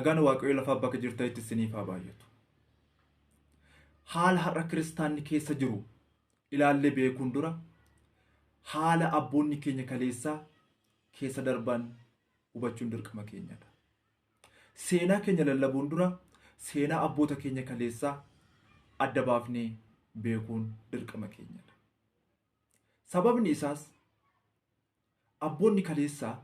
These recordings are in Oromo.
Nagaan Waaqayyo lafaa bakka jirtanitti isiniif haa baay'atu. Haala har'a kiristaanni keessa jiru ilaallee beekuun dura haala abboonni keenya kaleessaa keessa darban hubachuun dirqama keenyadha. Seenaa keenya lallabuun dura seenaa abboota keenya kaleessaa adda baafnee beekuun dirqama keenyadha. Sababni isaas abboonni kaleessaa,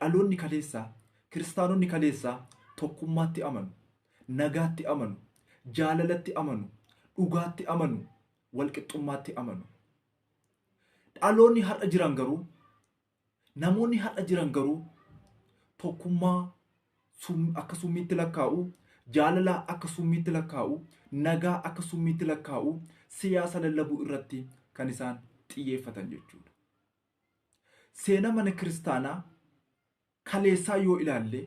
dhaloonni kaleessaa, kiristaanonni kaleessaa tokkummaatti amanu, nagaatti amanu, jaalalatti amanu, dhugaatti amanu, walqixxummaatti amanu. Dhaloonni har'a jiran garuu, namoonni har'a jiran garuu tokkummaa akka summiitti lakkaa'u, jaalala akka summiitti lakkaa'u, nagaa akka summiitti lakkaa'u, siyaasa lallabuu irratti kan isaan xiyyeeffatan jechuudha. Seenaa mana kiristaanaa kaleessaa yoo ilaalle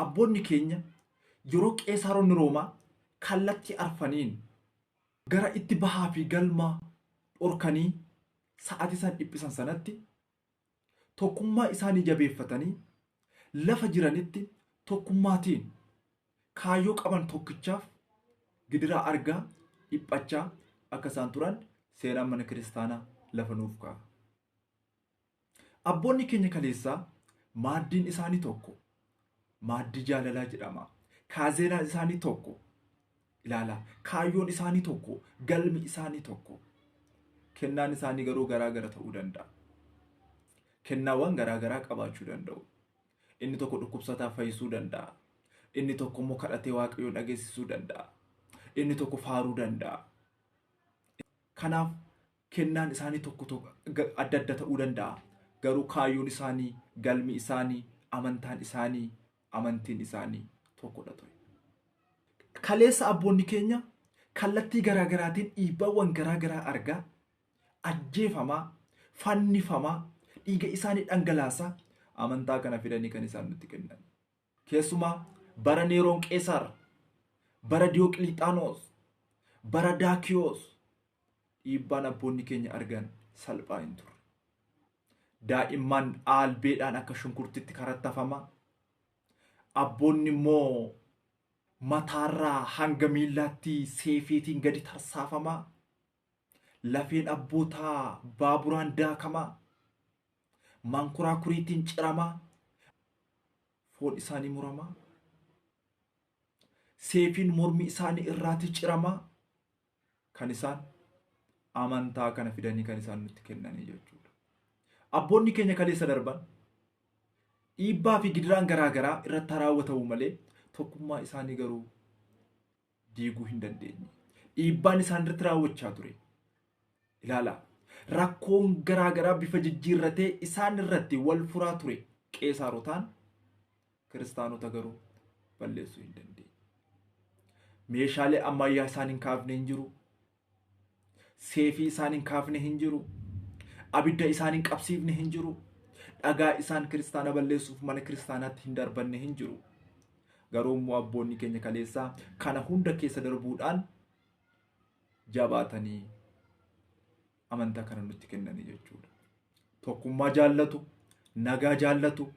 abboonni keenya yeroo qeesaaronni Roomaa kallattii arfaniin gara itti bahaa fi galma dhorkanii sa'aatii isaan dhiphisan sanatti tokkummaa isaanii jabeeffatanii lafa jiranitti tokkummaatiin kaayyoo qaban tokkichaaf gidiraa argaa dhiphachaa akka isaan turan seenaan mana kiristaanaa lafa nuuf kaa'a. Abboonni keenya kaleessaa maaddiin isaanii tokko. Maaddii jaalalaa jedhama. Kaazeenaan isaanii tokko. Ilaala. Kaayyoon isaanii tokko. Galmi isaanii tokko. Kennaan isaanii garuu garaa gara ta'uu danda'a. Kennaawwan garaa garaa qabaachuu danda'u. Inni tokko dhukkubsataa fayyisuu danda'a. Inni tokko immoo kadhatee Waaqayyoon dhageessisuu danda'a. Inni tokko faaruu danda'a. Kanaaf kennaan isaanii tokko tokko adda adda ta'uu danda'a. Garuu kaayyoon isaanii, galmi isaanii, amantaan isaanii, amantiin isaanii tokkodha ture. Kaleessa abboonni keenya kallattii garaa garaatiin dhiibbaawwan garaa garaa argaa, ajjeefamaa, fannifamaa, dhiiga isaanii dhangalaasaa amantaa kana fidanii kan isaan nutti kennan. Keessumaa bara Neeroon Qeesaar, bara Diyooqiliixaanoos, bara Daakiyoos dhiibbaan abboonni keenya argan salphaa hin turre. Daa'imman aalbeedhaan akka shunkurtitti karattafama. Abboonni immoo mataarraa hanga miillaatti seefiitiin gadi tarsaafama. Lafeen abbootaa baaburaan daakama. Mankuraakuriitiin cirama. Foon isaanii murama. Seefiin mormi isaanii irraati cirama. Kan isaan amantaa kana fidanii kan isaan nutti kennanii jechuudha. Abboonni keenya kaleessa darban dhiibbaa fi gidiraan garaa garaa irratti raawwatamu malee tokkummaa isaanii garuu diiguu hin dandeenye. Dhiibbaan isaan irratti raawwachaa ture. Ilaalaa. Rakkoon garaa garaa bifa jijjiirratee isaan irratti wal furaa ture. Qeesaarotaan kiristaanota garuu balleessuu hin dandeenye. Meeshaalee ammayyaa isaan hin kaafne hin jiru. Seefii isaan hin kaafne hin jiru. Abidda isaan hin qabsiifne hin jiru. Dhagaa isaan kiristaana balleessuuf mana kiristaanaatti hin darbanne hin jiru. Garuu immoo abboonni keenya kaleessaa kana hunda keessa darbuudhaan jabaatanii amantaa kana nutti kennanii jechuudha. Tokkummaa jaallatu, nagaa jaallatu,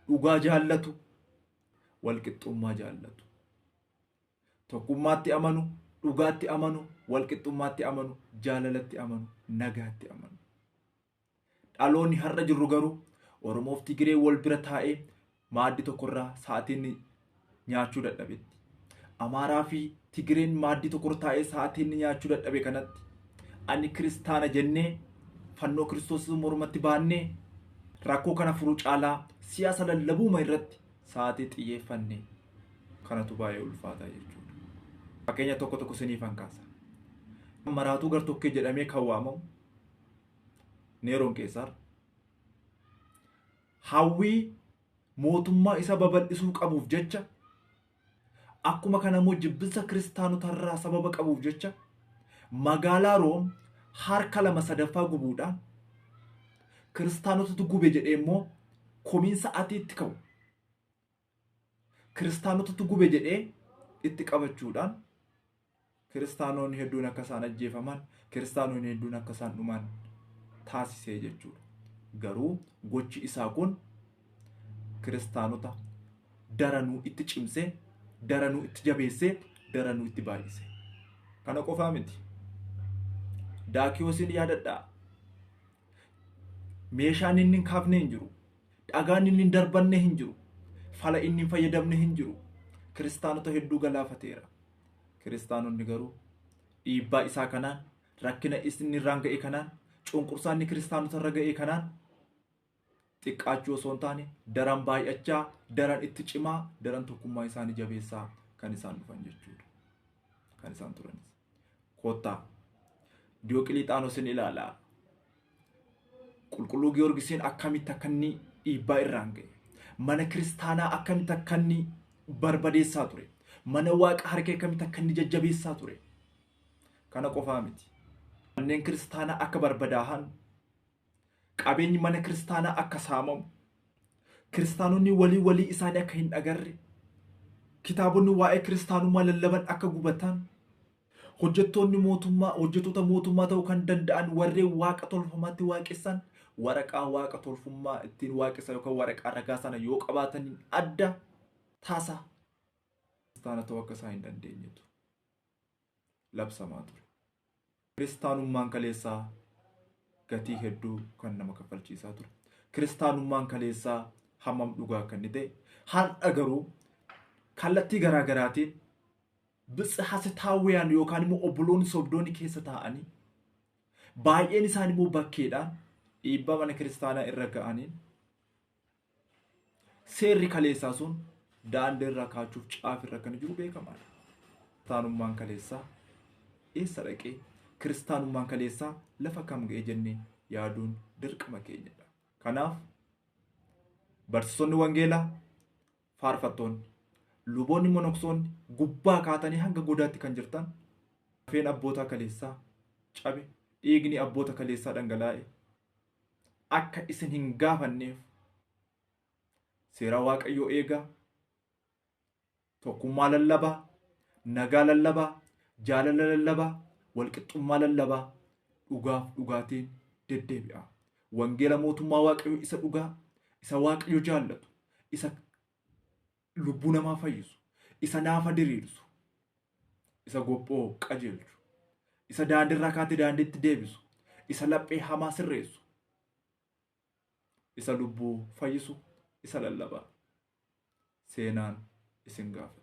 dhugaa jaallatu, walqixxummaa jaallatu. Tokkummaatti amanu, dhugaatti amanu, walqixxummaatti amanu, jaalalatti amanu, nagaatti amanu. Dhaloonni har'a jirru garuu Oromoof Tigiree wal bira taa'ee maaddii tokkorraa sa'aatiin nyaachuu dadhabetti. Amaaraa fi Tigireen maaddii tokkorra taa'ee sa'aatiin nyaachuu dadhabe kanatti ani kiristaana jennee fannoo Kiristoos mormatti baannee rakkoo kana furuu caalaa siyaasa lallabuuma irratti sa'aatii xiyyeeffanne kanatu baay'ee ulfaataa jechuudha. Fakkeenya tokko tokko isiniifan kaasa. Maraatuu gartokkee jedhamee kan waamamu Neeroon Qeesaar hawwii mootummaa isa babal'isuu qabuuf jecha akkuma kana immoo jibbinsa kiristaanotarraa sababa qabuuf jecha magaalaa Room harka lama sadaffaa gubuudhaan kiristaanotatu gube jedhee immoo komiin sa'aatii itti ka'u kiristaanotatu gube jedhee itti qabachuudhaan kiristaanonni hedduun akka isaan ajjeefaman, kiristaanonni hedduun akka isaan dhuman taasisee jechuudha. Garuu gochi isaa kun kiristaanota daranuu itti cimsee, daranuu itti jabeessee, daranuu itti baay'ise. Kana qofaa miti. Daakiyoosiin yaadadhaa. Meeshaan inni hin kaafne hin jiru. Dhagaan inni hin darbanne hin jiru. Fala inni hin fayyadamne hin jiru. Kiristaanota hedduu galaafateera. Kiristaanonni garuu dhiibbaa isaa kanaan, rakkina inni irraan ga'e kanaan, cunqursaa inni kiristaanota irra ga'e kanaan xiqqaachuu osoo hin taane daran baay'achaa, daran itti cimaa, daran tokkummaa isaanii jabeessaa kan isaan dhufan jechuudha. Kan isaan turanis. Kottaa Diyooqiliixaanosin ilaalaa. Qulqulluu Giyoorgisiin akkamitti akka inni dhiibbaa irraan ga'e. Mana kiristaanaa akkamitti akka inni barbadeessaa ture. Mana waaqa harkee akkamitti akka inni jajjabeessaa ture. Kana qofaa miti. Manneen kiristaanaa akka barbadaahan, qabeenyi mana kiristaanaa akka saamamu, kiristaanonni walii walii isaanii akka hin agarre, kitaabonni waa'ee kiristaanummaa lallaban akka gubatan, hojjettoonni mootummaa hojjettoota mootummaa ta'uu kan danda'an warreen waaqa tolfamaatti waaqessan waraqaa waaqa tolfummaa ittiin waaqessan yookaan waraqaa ragaa sana yoo qabaataniin adda tasa kiristaana ta'uu akka isaan hin dandeenyetu labsamaa ture. Kiristaanummaan kaleessaa gatii hedduu kan nama kaffalchiisaa ture. Kiristaanummaan kaleessaa hammam dhugaa akka inni ta'e har'a garuu kallattii garaa garaatiin bitsihasitaawwiyaan yookaan immoo obboloonni sobdoonni keessa taa'anii baay'een isaan immoo bakkeedhaan dhiibbaa mana kiristaanaa irra ga'aniin seerri kaleessaa sun daandii irraa kaachuuf caafirra kan jiru beekamaadha. Kiristaanummaan kaleessaa eessa dhaqee, kiristaanummaan kaleessaa lafa kam ga'e jennee yaaduun dirqama keenyadha. Kanaaf barsiisonni wangeelaa, faarfattoonni, luboonni, monoksoonni gubbaa kaatanii hanga godaatti kan jirtan lafeen abboota kaleessaa cabe, dhiigni abboota kaleessaa dhangalaa'e akka isin hin gaafanneef seera Waaqayyoo eegaa, tokkummaa lallabaa, nagaa lallabaa, jaalala lallabaa, walqixxummaa lallabaa, dhugaaf dhugaatiin deddeebi'a. Wangeela mootummaa Waaqayyoo isa dhugaa, isa Waaqayyo jaallatu, isa lubbuu namaa fayyisu, isa naafa diriirsu, isa gophoo qajeelchu, isa daandiirraa kaatee daandiitti deebisu, isa laphee hamaa sirreessu, isa lubbuu fayyisu, isa lallabaa. Seenaan isin gaafata.